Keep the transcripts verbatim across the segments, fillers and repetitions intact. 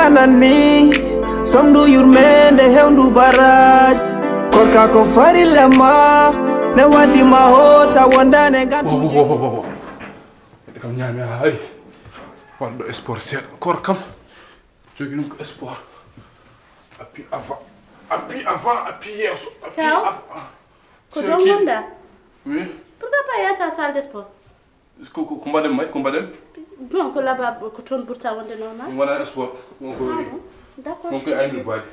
Nanni, somdu yurmende hewndu baraji. Korka ko farilla ma, ne waddi ma hota wondane gantuji. Kam ñaami hay. Waɗɗo sport seeɗa. Koor kam. Jogi ɗum ko sport. Appui avant. Appui avant, appui yeeso. Appui avant. Ko ɗon wonda? Oui. Pourquoi pas yata salle de sport? Ko ko ko mbaɗen may ko mbaɗen? Bon, ko laba ko toon ɓurta wonde normal. Wona sport. Won ko Ah bon? D'accord. Won ko aynu baadi.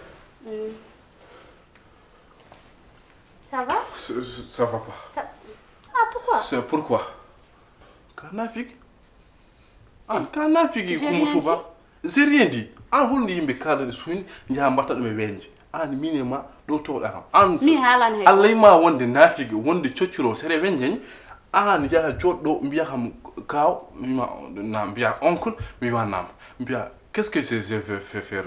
Ça va? Ça va pas. Ça... Ah, pourquoi? C'est pourquoi? Ka nafiki. An ka nafiki J'ai Kumba rien Suuba. J'ai rien dit. An holno yimɓe kala ɗe suuni njaha mbatta ɗum e weñje. An min e ma ɗo towɗa kam. An Mi haalani hay Allah ma wonde nafiki wonde coccuro sere weñje ni. An yaha joɗɗo mbiya kam kaw mi ma na mbiya oncle mi wa nam. Mbiya qu'est-ce que c'est je vais faire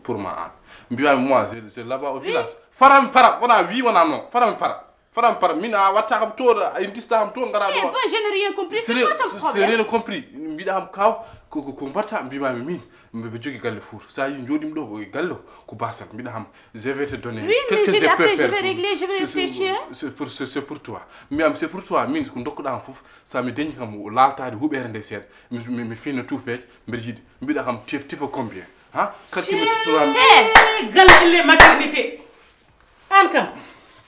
pour moi an. Mbiya moi c'est là-bas au village. Fara mi para wona wi wona non fara mi para. Fara mi para min a watta kam to a indista kam to ngara Eh, ɗo. Bon, je n'ai rien compris. C'est C'est quoi ton c'est problème? Rien compris. Mbiɗa kam kaw ko ko ko mbatta mbima mi min mbe jogi galle four. Sa yi jodim ɗo e galle ko basal mbiɗa kam je vais te donner Oui, mais qu'est-ce que je- je peux après, je faire vais régler, je vais C'est- c'est- réfléchir. C'est pour c'est c'est pour toi. Mbiyam c'est pour toi min ko dokkuɗa kam fof sa mi dañi kam laltade huɓere nde seeɗa mi mi- mi finna tuufeeje mbeɗa yiɗi mbiɗa kam tif tifo combien ha calcule trois mille. Eh, Gala elle maternité. An kam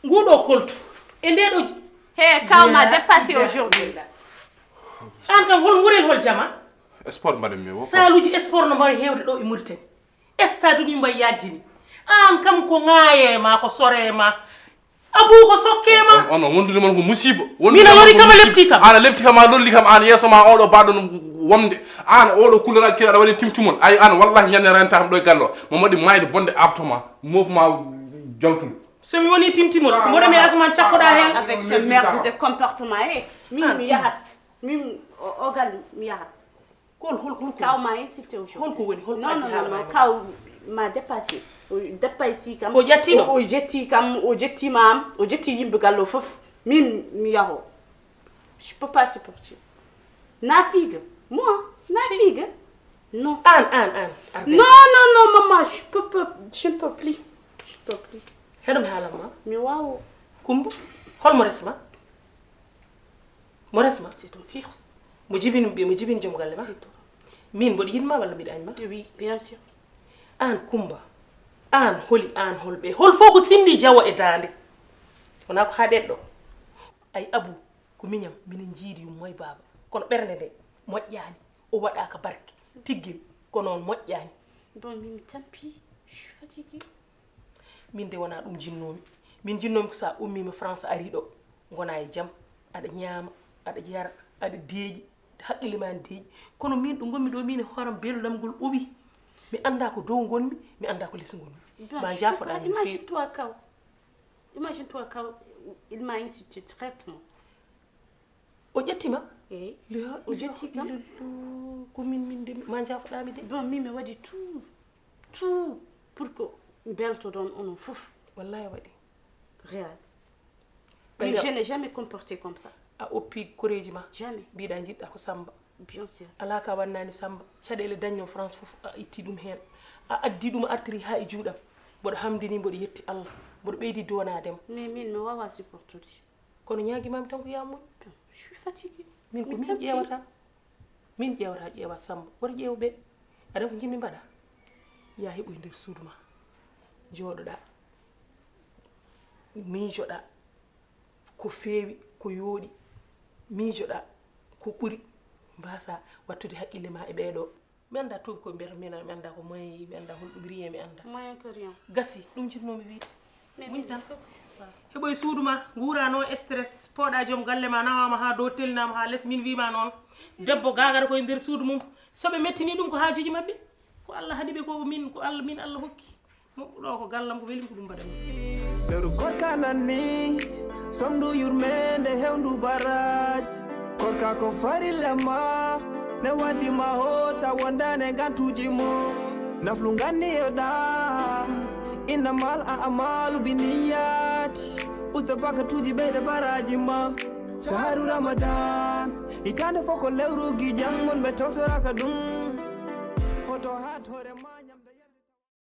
nguɗo koltu e nde ɗo. Hey, kaw ma dépassé aujourd'hui. An kam hol ngurel hol jama? Sport mbaɗen mi wo. Saluji sport no mbawi hewde ɗo e Mauritanie. Stade uji mbawi yajjini. An kam ko ŋaaye ma ko sore ma. Abu ko sokke ma. Ono wondude mon ko musiba. Mina lori kam a lepti kam. Ana lepti kam a lolli kam ana yeeso ma oɗo baɗo no womde. Ana oɗo kuloraki kira aɗa waɗi timtimol ay ana wallahi ñande renta kam ɗo e gallo mo moɗi mayde bonde aftoma mofma jawtude. Somi woni timtimol ko mboɗo mi asman cakkoɗa hen. Avec ce merde de comportement, eh. Min mi yahat. Min o o gal mi yahat. Hol hol hol Kaw ma insulté aujourd'hui. Hol ko woni hol ko Non, non, addi non, haala non. ma? Kaw ma dépassé. O dépassé kam. Ko ƴettino? O o jetti kam, o jetti mam, o jetti yimɓe gallo fof. Min mi yaho. Je peux pas supporter. Nafiga. Moi, Nafiga. Non. An an an. Arbe. Non, non, non, maman, je peux pas, je ne peux plus. Je ne peux plus. Heɗo mi haalan ma. Mi wawo. Kumba. Hol mo resma? Mo resma? C'est ton fils. Mo jibini ɓe mo jibini joom galle ma? C'est toi. Min mboɗo yiɗma walla mbiɗa añma? Oui, bien sûr. An Kumba. An holi an holɓe hol fof ko sindi jawo e daande. Wona ko ha ɗeɗɗo. Ay Abu ko miñam minen jiidi yumma e baaba kono ɓernde nde moƴƴaani. O waɗaka barke tiggel ko noon moƴƴaani. Bon, mi tampi. Je suis fatiguée. Min de wona ɗum jinnomi. Min jinnomi ko sa ummima France ari ɗo gona e jam aɗa ñaama aɗa yara aɗa deeƴi haqqille ma ne deeƴi. Kono min ɗo gonmi ɗo min e hooram belɗam ngol owi. Mi anda ko dow gonmi mi anda ko les gonmi. Ma jafoɗa min feewi. Imagine toi kaw. Imagine toi kaw. Il m'a insulté directement. O ƴettima? Eyi. La O ƴetti kam. Ko min min de ma jafoɗami de. Bon, min mi waɗi tout tout pour que beltoɗon onon fof. Wallahi waɗi. Réal. Ɓayde- Mais je n'ai jamais comporté comme ça. A oppi koreji ma. Jamais. Mbiɗa jiɗɗa ko Samba. Bien sûr. Ala ka wannani Samba caɗele dañno France fof a itti ɗum heen. A addi ɗum artiri ha e juuɗam. Mboɗo hamdini mboɗo yetti Allah. Mboɗo ɓeydi dowanadema. Mais min mi wawa supportude. Kono ñaguimami tan ko ya muñ. Je suis fatiguée. Min ko Mi min tampi. Ƴeewata. Min ƴeewata ƴeewa Samba woto ƴeew ɓe. Aɗa ko jimmi mbaɗa. Ya heɓoy nder suudu ma. Jooɗoɗa. Miijoɗa. Ko feewi ko yooɗi. Miijoɗa. Ko ɓuri. Mbasa wattude haqqille ma e ɓeeɗo. Mi anda tuubi ko mbiyata min mi anda ko moyen mi anda holɗum rien mi anda. Moyen que rien. Gasi ɗum jinnomi wiide. Mais Muñ min tan. Fof je suis pas. Heɓoy suudu ma nguurano stress pooɗa joom galle ma nawama ha dow tellinama ha les min wima noon. Debbo gagata koye nder suudu mum. Soɓe mettini ɗum ko hajuji mabɓe. Ko Allah haɗi ɓe ko min ko Allah min Allah hokki. Moƴƴu ɗo ko gallam ko welim ko ɗum mbaɗa min. Lewru korka nanni, somdu yurmende hewndu baraji. Korka ko farilla ma, ne waddi ma hota wondane gantuji mo. Naflu ganni yoɗa, innamal a amalu bi niyyati. Usta bakatuji ɓeyde baraji ma. Shahru Ramadan, hitande fof ko lewru gijangol ɓe tawtoraka ɗum. Hoto hat hoore ma.